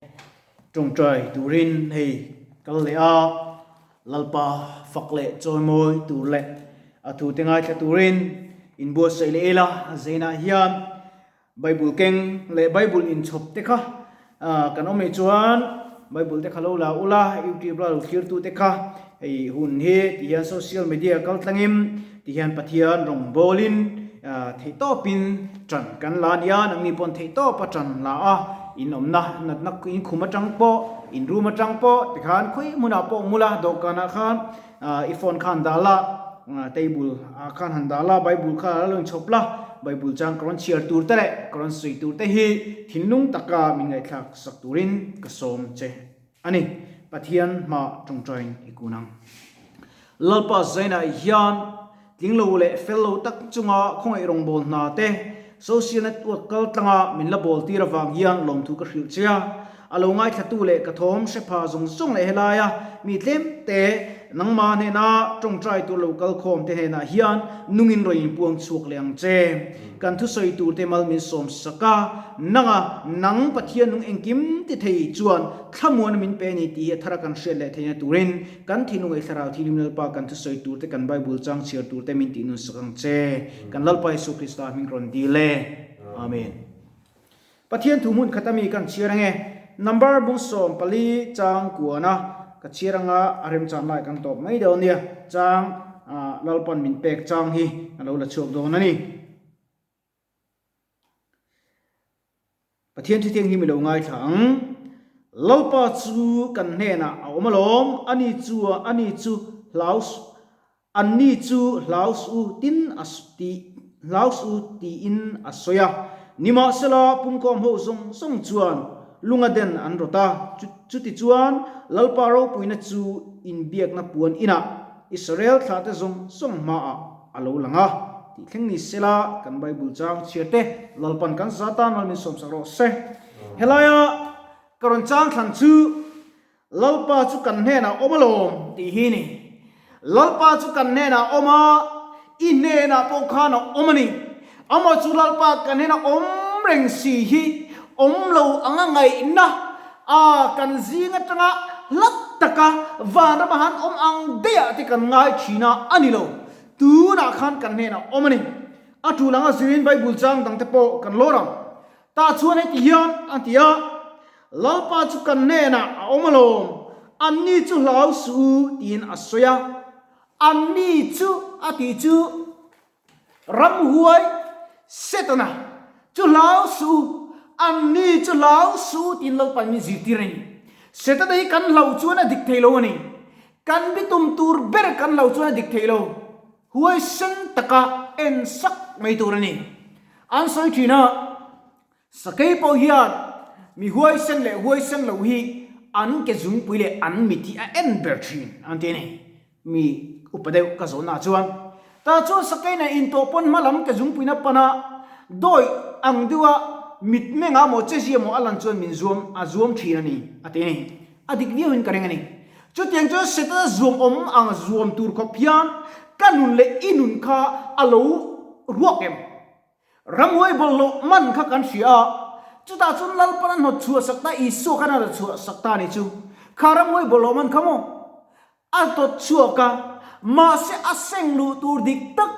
Tawngtai turin hei kal leh a, Lalpa fak leh chawimawi tur leh a thute ngaithla turin inbuatsaih leh ila, Zainah hian Bible keng leh Bible inchhawp te kha kan awm eih chuan Bible te kha lo la ula, YouTube la lo thlir tute kha hei hun hi tihian social media kal tlangin tihian Pathian rawngbawlin theihtawpin ṭan kan la a nia, nangni pawn theihtawpa ṭan la a, in awmna natna in khum aṭang pawh, in room aṭang pawh tikhan khawi hmunah pawh awm ula, dawhkanah khan i phone kha han dah la, table ah khan han dah la, Bible kha lo inchhawp la, Bible chang ka rawn chhiar tur te leh ka rawn sawi tur te hi thinlung taka min ngaihthlak sak turin ka sawm che a ni. Pathian hma tawngtaiin i kun ang. Lalpa Zainah hian tling lo leh fel lo tak chunga khawngaih rawngbâwl hna te social network kal tlanga min la bâwl tir avang hian lawmthu ka hrilh che a. A lo ngaithlatu leh ka thawm hre pha zawng zawng leh helaia mi tlem te nangmah hnena tawngtai tur lo kal khawm te hnenah hian nungin rawn inpuang chhuak leh ang che. Kan thusawi turte mal min sawm sak a, nanga nang Pathian nung engkim ti thei chuan thlamuana min pe a ni tih hi a thara kan hriat leh theihna turin kan thinlung ei thlarau thilim Lalpa kan thusawi turte kan Bible chang chhiar turte min tih nun sak ang che. Kan Lalpa Jesuh Krista hming rawn dil e. Amen. Pathian thu hmun khat ami kan chhiar ange. Number bung 14 chang kuana ka chhiar anga a remchan lai kan tawp mai dawn nia. Chang Lalpan min pek chang hi a lo la chhuak dawn a ni. Pathian thuthiang hi mi lo ngaithla ang. Lalpa chu kan hnenah a awm alawm, ani chu ani chu hlau Anni chu hlau suh u tin a ti hlau suh u tiin a sawi a. Nimahsela, pumkhawm ho zawng zawng chuan lunga den an rawt a. Chutichuan, Lalpa ropuina chu inbiakna puan inah Israel thlahte zawng zawng hmaah a lo lang a. Tih thleng ni sela, kan Bible chang chhiar te Lalpan kan za tan mal min sawmsak rawh se. Helaia ka rawn chang thlan chu Lalpa chu kan hnenah awm alawm tih hi ni. Lalpa chu kan hnenah awm a, i hnenah pawh khan a awm a ni. Amah chu Lalpa kan hnenah awm reng si hi awm lo anga ngaihna a kan zing atanga hlat taka vanrama han awm ang daih ah te kan ngai thin a, a ni lo. Tunah khan kan hnenah awm a ni. A tul anga zirin Bible chang dangte pawh kan lawr ang. Tah chuan heti hian a ti a, Lalpa chu kan hnenah a awm alawm, anni chu hlau suh u, tiin a sawi a. Anni chu a tih chu ramhuai Setana chu hlau suh u, anni chu hlau suh u, tiin Lalpa in min zirtir a ni. Setana hi kan hlauh chuan a dik thei lo a ni. Kan bitum tur ber kan hlauh chuan a dik thei lo. Huaisen taka en sak mai tur a ni. An sawi thin a, Sakei pawh hian mi huaisen leh huaisen lo hi an ke zungpui leh an mit hi a en ber thin an ti a ni. Mi upa deuh ka zawnah chuan tah chuan sakei nen intawh pawn hma lam ke zungpuina pana dawi ang deuha mit mengah maw chezia maw a lan chuan min zuam a zuam thin a ni a ti a ni. A dik viauin ka ring a ni. Chutiang chuan Setana zuam awm ang zuam tur khawp hian ka nun leh i nun kha a lo ruak em? Ramhuai bawlhhlawh man kha kan hria a, chutah chuan Lalpan a hnawt chhuah sak ta, Isua khan a hnawt chhuah sak ta a ni chu. Kha ramhuai bawlhhlawh man kha maw a hnawt chhuak a, mahse a seng luh tur dik tak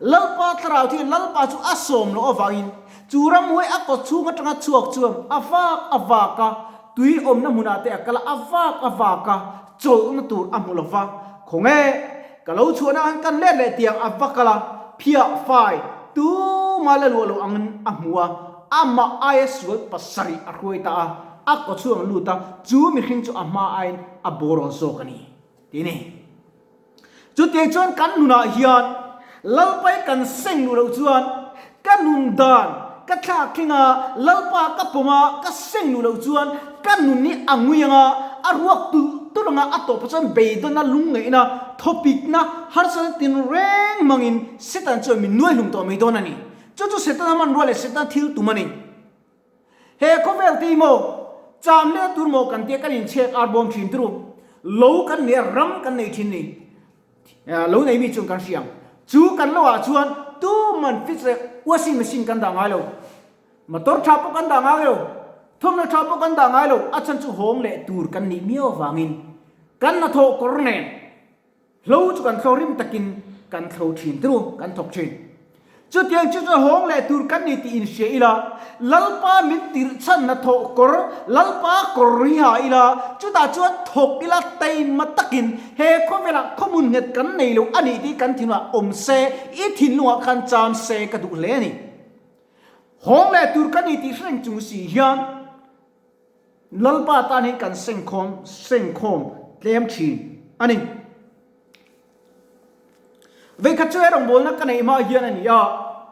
Lalpa thlarau thian Lalpa chu a sawm loh avangin chu ramhuai a kawt chhung atanga chhuak chuan a vak a vak a, tui awmna hmunah te a kal a, a vak a vak a, chawlhna tur a hmu lo va, khawnge ka lo chhuahna khan kan let leh tiang a va kal a, phiah fai tuma la luah lo angin a hmu a, amah aia sual pasarih a hruai ta a, a kaw chhuang lut a, chu mihring chu a hma aiin a bawrawl zawk a ni, ti ni. Chutiang chuan kan nunah hian Lalpai kan seng luh loh chuan ka nun dan ka thlak thleng a, Lalpa ka pawm a, ka seng luh loh chuan ka nun hi a ngui ang a, a ruak tulh tulh ang a, a tawpah chuan beidawnna, lungngaihna, thawpikna, harsatna tinreng hmangin Satan chuan min nuai hlum tawh mai dawn a ni. Chu chu Setana hmanrua leh Setana thil tum a ni. He khawvel te hi maw cham leh tur maw kan tia kan inchhek ar bawm thin turu lo kan nei a ram kan nei thin ni lo nei mi chuan kan hria ang chu kan lo ah chuan tuman fridge leh washing machine kan dah ngai lo motor tha pawh kan dah ngai lo. Thawmhnaw tha pawh kan dah ngai lo, a chhan chu hawng leh tur kan nih miau avangin kan hnathawh kawr nen hlo chu kan thlo rim takin kan thlo thin turu, kan thawk thin. Chutiang chu chuan hawng leh tur kan ni tih inhria ila, Lalpa min tirh chhan hnathawh kawr, Lalpa kawr hi ha ila, chutah chuan thawk ila taima takin he khawvelah khawmun nghet kan nei lo a nih tih kan thinlungah awm se, i thinlungah khan cham se ka duh hle a ni. Hawng leh tur ka ni tih hreng chung si hian Lalpa tan hian kan sengkhawm sengkhawm tlem thin a ni. Veikhat chu he rawngbawlna ka neih hma hian a ni a,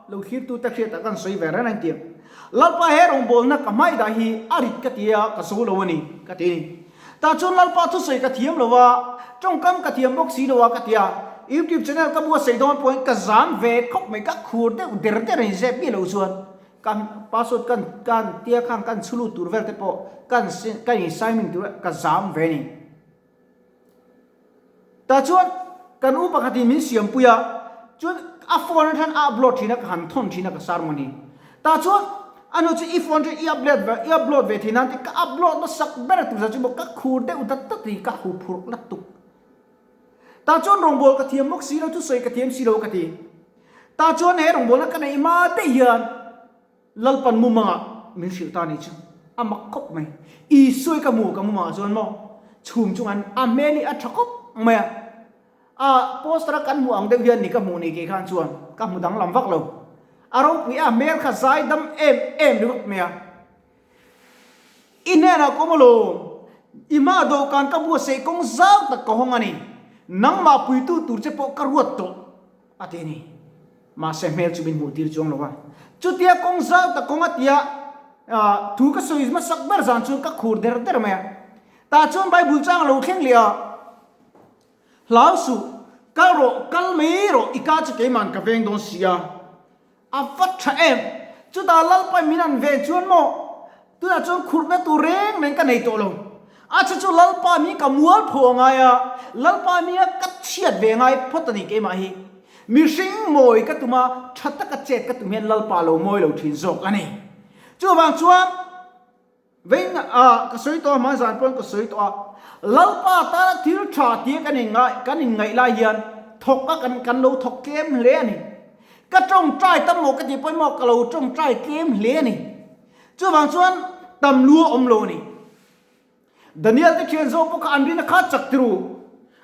lo thlirtu te hriatah kan sawi ve reng reng tih. Lalpa he rawngbawlna ka hmai dah hi a rit ka ti a, ka zo lo a ni ka ti a ni. Tah chuan Lalpa thusawi ka thiam lo a, tawngkam ka thiam bawk si lo a ka ti a, YouTube channel ka buatsaih dawn pawhin ka zam ve khawp mai, ka khur deuh der der a ni zep miah lo chuan kan password kan kan tia khan kan chhu lut tur vel te pawh kan kan in sign in tur ka zam ve a ni. Tah chuan kan u pakhatin min siampui a, chuan a phone atang a upload thin a, ka han thawn thin a ka sermon hi. Tah chuan a nu chu i phone chu i upload ve i upload ve thei nan tih ka upload hmasak ber tur zah chu maw ka khur deuh dat dat hi ka hu phurh la tuk. Tah chuan rawngbâwl ka thiam bawk si lo, thusawi ka thiam si lo ka ti. Tah chuan he rawngbâwlna ka neih hma daih hian Lalpan mumangah min hrilh ta nih chu a mak khawp mai. Isua ka hmu ka mumangah chuan maw chhum chungan a hmel hi a tha khawp mai a. A poster a kan hmuh ang deuh hian ni ka hmuh ni kei khan chuan ka hmu danglam vak lo. A ropui a hmel kha zai dam em em ringawt mai a. I hnenah ka awm alawm, i hma dawhkan ka buatsaih kawng zau tak ka hawng a ni. Nangmah puitu tur che pawh ka ruat tawh. A ti a ni. Mahse hmel chu min hmuh tir chuang lo a. Chutia kawng zau tak kawng a tia thu ka sawi hmasak ber zan chu ka khur der der mai a. Tah chuan Bible chang a lo thleng leh a, Hlau suh, kal rawh, kal mai rawh, i ka chu keiman ka veng dawn si a. A va tha em! Chutah Lalpa min an ve chuan maw? Tunah chuan khurhna tur reng reng ka nei tawh lo. A che chu Lalpa mi ka mual pho a ngai a, Lalpa mi a ka chhiat ve ngai phawt a ni keimah hi. Mihring mawi ka tum a, tha taka chet ka tum hian Lalpa lo mawi lo thin zawk a ni. Chuvang chuan. Veng ah ka sawi tawh a, hmai zan pawn ka sawi tawh a, Lalpa tana thil tha tia kan inngai kan inngaih lai hian thawk a kan kan lo thawk tlem hle a ni. Ka tawngtai tam maw ka tih pawhin maw ka lo tawngtai tlem hle a ni. Chuvang chuan tam lu a awm lo a ni. Daniel te thian zawk pawh kha an rin a kha chak tiru.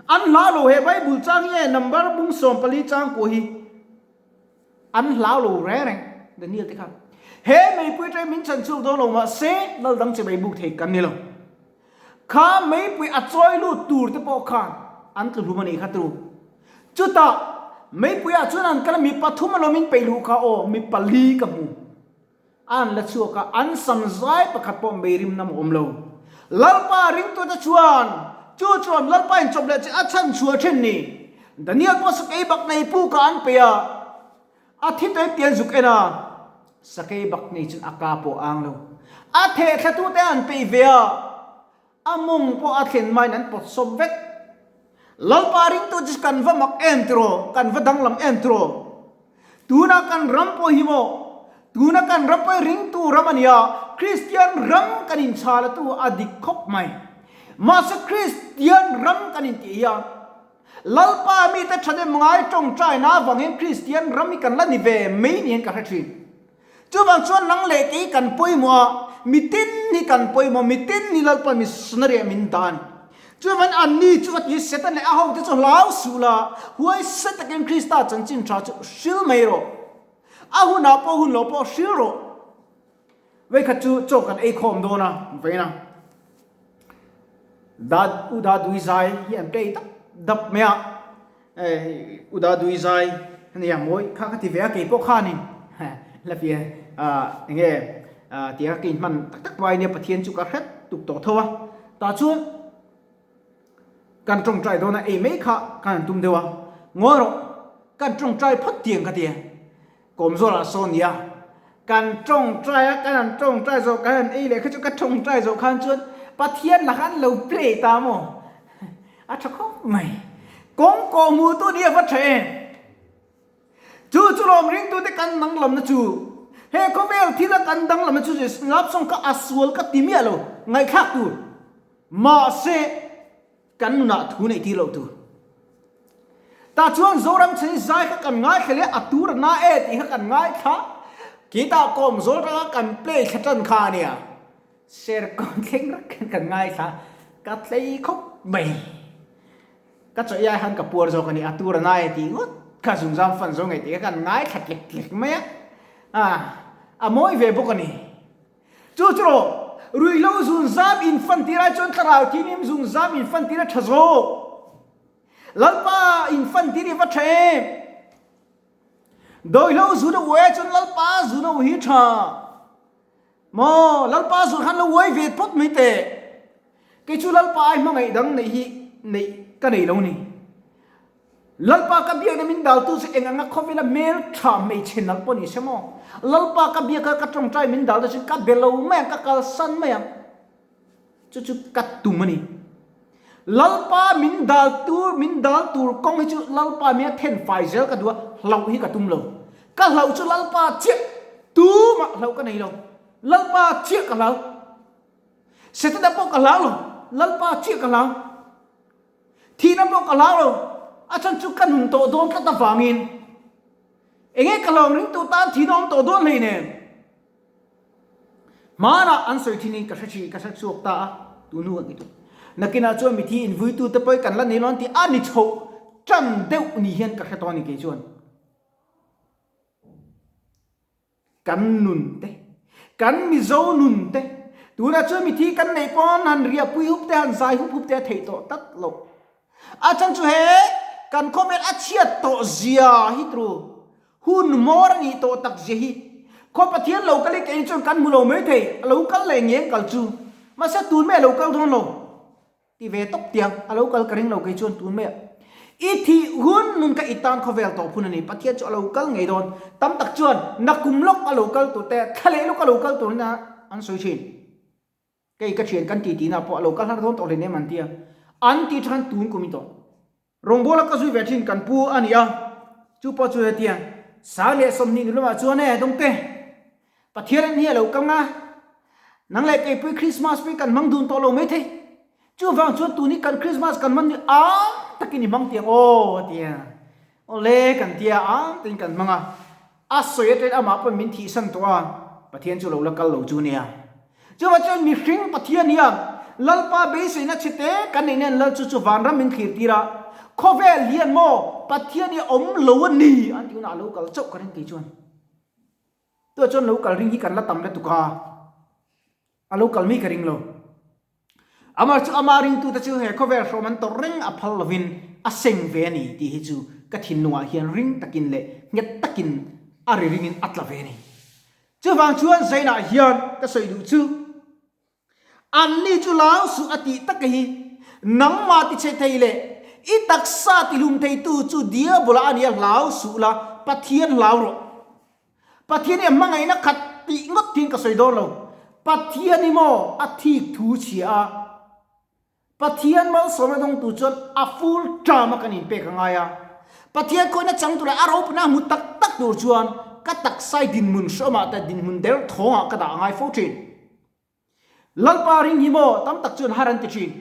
An hla lo he Bible chang hi e number bung 14 chang kuah hi. An hlau lo reng reng Daniel te khan. He meipui atangin min chhan chhuak dawn lo mahse lal dang che mai buk thei kan ni lo. Kha meipui a chawi lut tur te pawh khan an tlu hlum a nih kha tru. Chutah meipui ah chuan an kal a mi pathum alawm in peih luh kha aw mi pali ka hmu. A an la chhuak a, an sam zai pakhat pawh meirim nam a awm lo. Lalpa ringtute chuan, Chu chuan Lalpa in chawp leh che a chhan chhuah thin ni. Daniel pawh sakei bak nei puk ah an pe a, a thi tawih pian zuk en a, sakei bak nei chuan a ka pawh a ang lo. A theh thlatute an peih ve a, A mawng pawh a thlen hmain an pawt sawp vek. Lalpa ringtu chu kan va mak em tiraw? Kan va danglam em tiraw? Tuna kan ram pawh hi maw? Tuna kan ram pawh hi ringtu ram a ni a, Kristian ram kan inchhal atu a dik khawp mai. Mahse Kristian ram kan intih hian Lalpa mite thahnem ngai tawngtaina avang hian Kristian ram hi kan la ni ve mai niin ka hre thin. Chuvang chuan nang leh kei kan pawimawh a, mitin hi kan pawimawh, mitin hi Lalpa missionary ah min dah a ni. Chuvangin anni chu a ti, Satan leh a hote chu hlau suh la, huaisa takin Krista chanchin tha chu hril mai rawh. A hunah pawh hun lo pawh hril rawh. Vawikhat chu chaw kan ei khawm dawn a, vawiin a. Da U Da Dui Zai hi an play dap dap mai a. U Da Dui Zai ania mawi kha ka ti ve a kei pawh khanin la fi enge tia ka inhman tak tak mai ania Pathian chu ka hret tuk tawh tho a. Tah chuan kan tawngtai dawn a ei mai kha kan han tum deuh a. Ngawi rawh kan tawngtai phawt tiang ka ti a. Kawmzawlah sawn nia, kan tawngtai a, kan han tawngtai zawh, kan han ei leh kha chu ka tawngtai zawh khan chuan Pathian lakah an lo play ta maw? A tha khawp mai. Kawng kawh hmuh tu nia va tha em? Chu chu lawm ringtute kan danglamna chu. He khawvel thila kan danglam chu love song kha a sual ka ti miah lo, ngaihthlak tur. Mahse, kan nunah thu neih tir loh tur. Tah chuan Zoram chhani zai kha kan ngaithla leh a tur a na e tih kha kan ngaithla. Khitah kawm zawl tanga kan play thla tan kha a nia. Serkawn thleng rak khan kan ngaithla, ka tlei khawp mai. Ka chawih ai khan ka puar zawk a ni, a tur a na e tih ngawt kha zungzam fan zo ngei tih kha kan ngaithla tlek tlek mai a, ah a mawi ve bawk a ni. Chu chu rawh, ruihhlo zungzam in fan tir ai chuan thlarau thianghlim zungzam in fan tir a tha zawk. Lalpa in fan tir i va tha em? Dawihlo zun a uai ai chuan Lalpa zun a u hi tha. Maw, Lalpa zawh khan lo uai ve phawt mai teh. Kei chu Lalpa ai hmangaih dang neih hi neih ka nei lo ni. Lalpa ka biakna min daltu chu eng anga khawvela hmel tha hmeichhe nalh pawh ni se maw. Lalpa ka biaka ka tawngtai min dal te chu ka be lo mai ang, ka kalsan mai ang. Chu chu ka tum a ni. Lalpa min dal tur, min dal tur kawng hi chu Lalpa min a then fai zel ka duh a, hlauh hi ka tum lo. Ka hlauh chu Lalpa chiah, tumah hlauh ka nei lo. Lalpa chiah ka hlau. Setana pawh ka hlau lo, Lalpa chiah ka hlau. Thihna pawh ka hlau lo, a chhan chu ka nun tawh dawn tlat avangin. Enge ka hlauh ringtu tan thihna awm tawh dawn hleinem. Hmanah an sawi thin in ka hre thin, ka hre chhuak ta a, tun hnu kan ti tawh. Nakinah chuan mithi invuitute pawh hi kan la nei lo an ti a ni chhoh tan deuh ni hian ka hre tawh a ni kei chuan. Kan nun te, kan Mizo nun te, tunah chuan mithi kan neih pawn han riahpui hup te, han zai hup hup te a theih tawh tlat loh. A chhan chu he kan khawvel a chhiat tawh zia hi tru. Hun hmawr a nih tawh tak zia hi. Khaw Pathian lo kal hi kei chuan kan hmu lo mai thei, a lo kal leh ngeng kal chu. Mahse tun mai a lo kal dawn lo. Ti ve tawp tiang, a lo kal ka ring lo kei chuan tun mai ah. I thih hun nun kha i tan khawvel tawp hun a ni, Pathian chu a lo kal ngei dawn. Tam tak chuan nakum lawk a lo kal tur te, thla leh lawk a lo kal tur ina an sawi thin. Kei ka thian kan ti tihna pawh a lo kal har dawn tawh hleinem an ti a, an ti than tun kum i tawh. Rawngbawla ka zui ve thin kan pu a ni a, chu pawh chu hetia sang leh 20 ni lamah chuan e dawngte Pathian an hi a lo kang a, nang leh keipui Christmas pui kan hmang dun tawh lo mai thei, chuvang chuan tun hi kan Christmas kan hman ni am takin i hmang tiang aw a ti a, awle kan tia am takin kan hmang a. A sawi aṭain amah pawn min thihsan tawh a, Pathian chu lo la kal lo chu nia. Chuvah chuan mihring Pathian hian Lalpa beiseina chhe te kan neih nen Lal chu chu vanram min thlir tir a, khawvel hian maw Pathian hi a awm lo a ni an tih hunah a lo kal chauh ka ring kei chuan. Tunah chuan lo kal ring hi kan la tam lutuk a. A lo kal mai ka ring lo. Amah chu ama ringtute chu he khawvel hrawm an tawrh reng a phal lovin a seng ve a ni tih hi chu ka thinlungah hian ring takin leh nghet takin a ri ringin a tla ve a ni. Chuvang chuan Zainah hian ka sawi duh chu anni chu lau suh a tih tak hi nangmah ti chhe thei leh i taksa ti hlum theitu chu Diabola a nia hlau suh la Pathian hlau rawh. Pathian hi a hmangaihna khat tih ngawt hian ka sawi dawn lo. Pathian hi maw a thik thu chhia a, Pathian malsawmna dawngtu chuan a full term a kan inpek a ngai a. Pathian khawihna chang tur leh a ropuna hmu tak tak tur chuan ka taksai dinhmun hrawmah te dinhmun der thawngah ka dah a ngai fo thin. Lalpa ring hi maw tam tak chuan har an ti thin.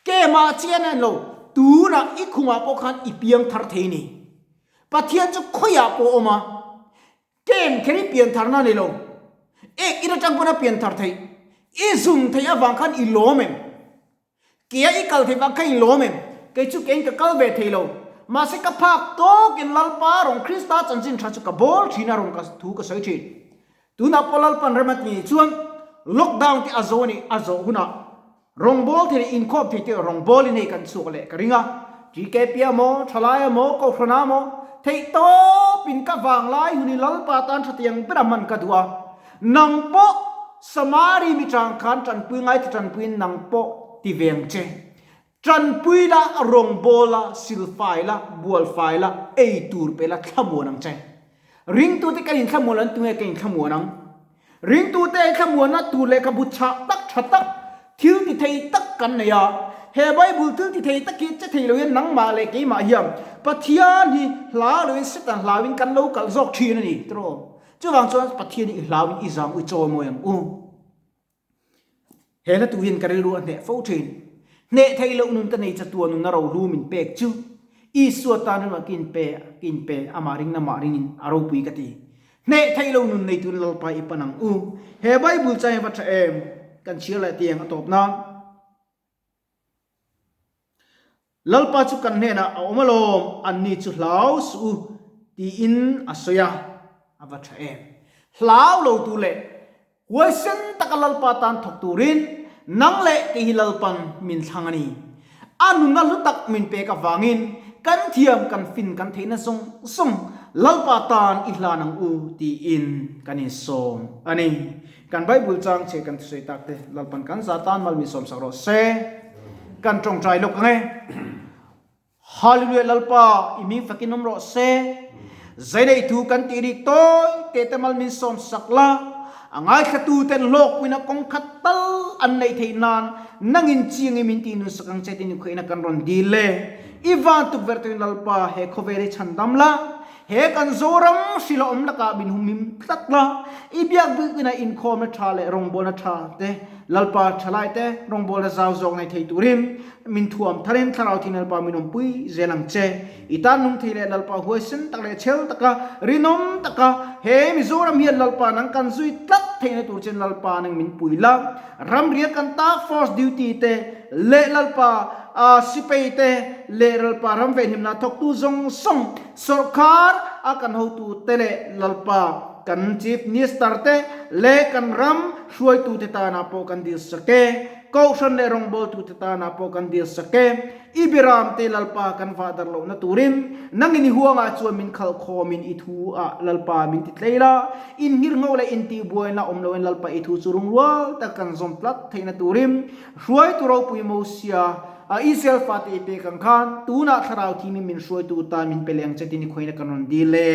Kemah chian a en lo, tunah i khumah pawh khan i piang thar thei ni. Pathian chu khawiah pawh a awm a, kem kher i pian tharna a ni lo. Ek in atang pawn a pian thar theih. I zum theih avang khan i lawm em? Kea i kal theih vang kha i lawm em? Kei chu keiin ka kal ve thei lo. Mahse ka phak tawkin Lalpa rawn Krista chanchin tha chu ka bawl thin a rawn ka thu ka sawi thin. Tunah pawh Lalpan rem a ti nih chuan lockdown te a zo a nih a zawh hunah rawngbâwl thei leh inkhawm thei te rawngbâwlin hei kan chhuak leh ka ring a. TKP a maw, Thalai a maw, Kohhran a maw, theih tawpin ka vanglai hun i Lalpa tan tha tiang bera hman ka duh a. Nang pawh Samari mi tang khan tanpui ngai ta tanpuiin nang pawh ti ve ang che. Tanpui la, rawngbâwl la, silfai la, bualfai la, ei tur pe la thlamuan ang che. Ringtute kan inthlamuan an tunge ka inthlamuan ang? Ringtute thlamuanna tur lehkhabu chhah tak tha tak, thil ti thei tak kan nei a. He Bible thil ti thei tak hi che thei loin nangmah leh keimah hian Pathian hi hlau loin Satan hlauin kan lo kalh zawk thin a ni tiraw? Chuvang chuan Pathian hi i hlauin i zam u, i chawimawi ang u. He hla tu hian ka rilru a hneh fo thin. Hneh theih loh nun ka nei chatuan nuna rohlu min pek chu Isua tan ringawt ka inpe, ka inpe, amah ringin amah ringin a ropui ka ti. Hneh theih loh nun nei turin Lalpa i pan ang u. He Bible chang hi va tha em? Kan chhiar leh tiang a tawp nan. Lalpa chu kan hnenah a awm alawm, anni chu hlau suh u, tiin a sawi a, a va tha em. Hlau lo tur leh huaisen taka Lalpa tan thawk turin nang leh kei hi Lalpan min thlang a ni. A nunna hlu tak min pek avangin kan thiam, kan fin, kan theihna zawng zawng Lalpa tan i hlan ang u tiin kan insawm a ni. Kan Bible chang che kan thusawi tak te Lalpan kan za tan mal min sawmsak rawh se. Kan tawngtai lawk ang e. Hallelujah Lalpa i ming fakin awm rawh se. Zainei thu kan tih rik tawi te te mal min sawmsak la. A ngaithlatu ten hlawkpuina kawng khat tal an neih theih nan nangin chiangin min tih nun sak ang che tin i khuaihna kan rawn dil le. I van tukverh tuin Lalpa he khawvel hi chhandam la. He kan Zoram hrilh a awm lakah min humhim tlat la, i biak bikina inkhawmna tha leh rawngbawlna tha te, Lalpa thalai te rawngbawlna zau zawk nei thei turin min thuam tharin Thlarau Thian Lalpa min awmpui zel ang che. I tan nung thei leh Lalpa huaisen tak leh chhel taka, rinawm taka he Mizoram hian Lalpa nang kan zui tlat theihna tur chen Lalpa nang min pui la. Ramria kan tak force duty te leh Lalpa sipei te leh Lalpa ram venhimna thawktu zawng zawng sawrkar a kan hotu te leh Lalpa kan Chief Minister te leh kan ram hruaitu te tana pawh kan dil sak e. Kohhran leh rawngbawltu te tana pawh kan dil sak e. I biram te Lalpa kan vah darh lohna turin nangin i huangah chuan min khalh khawmin i thu ah Lalpa min ti tlei la, inhngirngho leh intihbuaina awm loin Lalpa i thu chu rungrual tak kan zawm tlat theihna turin hruaitu ropui Mosia a Israel fate i pek ang khan tunah Thlarau Thianghlim min hruaitu tan min pe leng che tin i khuaina kan rawn dil e.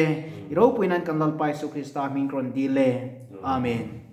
I ropui nan kan Lalpa Isu Krista hming ka rawn dil e. Amen.